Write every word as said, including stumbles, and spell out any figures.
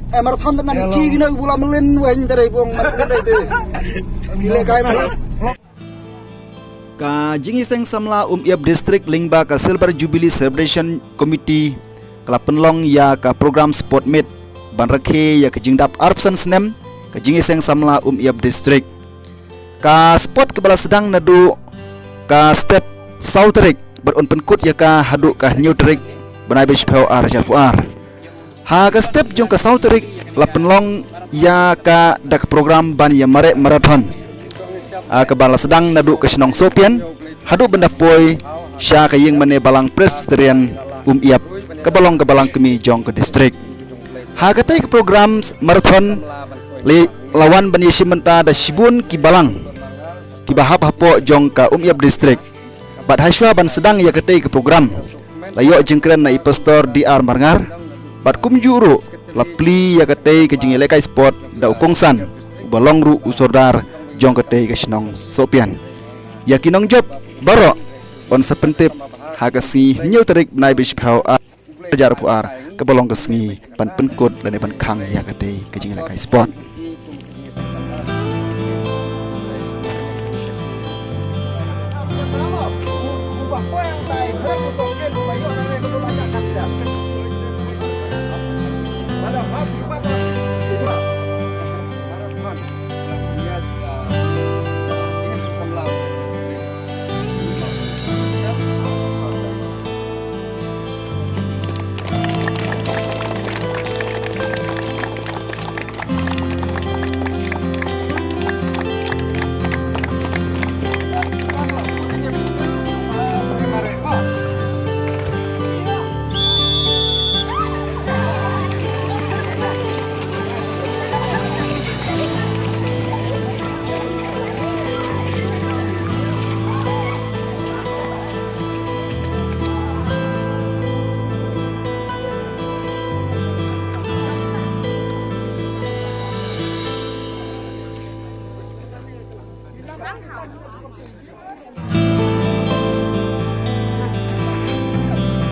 Eh, marathon tang nan chi kino bula melin wen tare bong marathon tare te. Kile kai mah. Ka jingïaseng samla Umyiap District lyngba ka Silver Jubilee Celebration Committee ka la pynlong ïa ka program Sport Meet ban rakhe ïa ka jingdap arphew san snem ka jingïaseng samla Umyiap District. Ka sport kaba la sdang naduh ka step saw tarik bad yn pynkut ïa ka haduh ka hynñiew tarik bnai ba shiphew ar hajar phew ar. Ha ka step jong ka saw tarik la pynlong ïa ka da ka program ban ïa mareh marathon. Ha kaba la sdang naduh ka shnong Sohpian haduh ban da poi sha ka ïing mane Balang Presbyterian Umyiap kaba long ka balang kmie jong ka district. Ha katei ka program marathon la wan ban ïashim bynta da shibun ki balang kiba hap hapoh jong ka Umyiap District. Bad hashwa ban sdang ïa katei ka program la ïoh jingkren na i Pastor D R Marngar bad kumjuh ruh la plie ïa katei ka jingïalehkai sport da u kongsan uba long ruh u sordar jong katei ka shnong Sohpian. Ïa ki nongjop baroh yn sa pyntip ha ka sngi hynñiew tarik bnai ba shiphew ar hajar phew ar kaba long ka sngi ban pynkut lane ban khang ïa katei ka jingïalehkai sport.